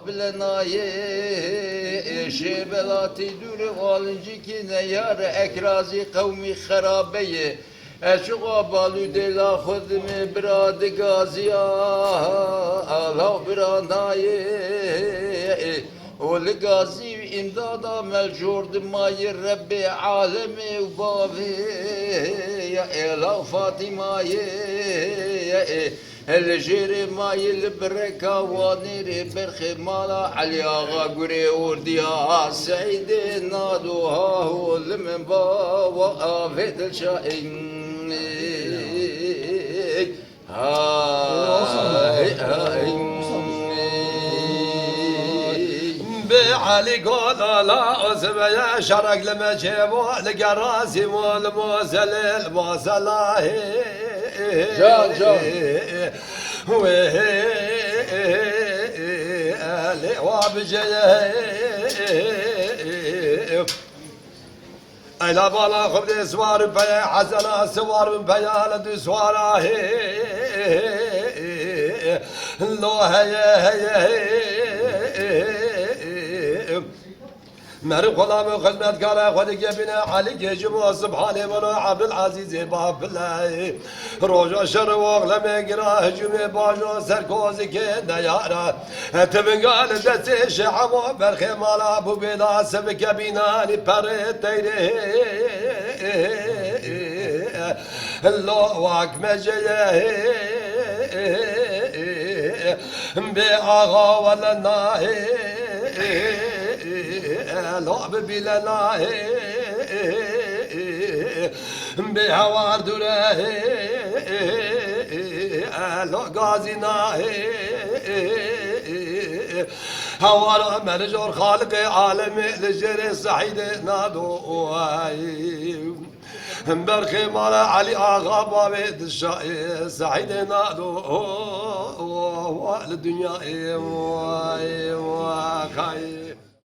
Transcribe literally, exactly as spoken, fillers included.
Bilenayê êşê belatî dûrê walincikî neyar ekrazî qewmî xerabeyê. Eçuqa balû dêla xwe dimê bira digaziya, alaw bira nayê. Û li gazî îmdada me li jor dimayê Rebbê alemê û bavê ya êla Fatîmayê. Li jêrê mayî li bireka wanêrê berxê mala Elî Axa gurê ordiya Seîdê Nado ha ho li min bava avê dilşa ey. Hay, hay. Bi Elî Golala Ozmeye şerek li me çêbo li gerazî mo li mozelê li mozelahê. Can, can. Wê lê wa biceye. Eyla bala xwe bidê siwar û peye hezena siwar û peya li du siwara hê. Lo heye heye hê. Meriv xulamê xizmetkara xwe dike bîne Elî Kêjim û Subhanê min û Ebdulezîzê Bafileyê. Roja şer û axlemê gira hicûmê bajo ser kozikê neyara. Tivinga li destê şe'ebo berxê mala bû bêla sivike bînanî perê teyrê. Lo wak meceye. Bê axa wele nahê, lo bibîle nahê. Bê hewar dûre, lo gazî nahê. Hewara me li jor Xaliqê alemê li jêrê Seîdê Nado. Berxê mala Elî Axa bavê dişayê Seîdê Nado. Wa li dinyayê, wa, wa, xayê.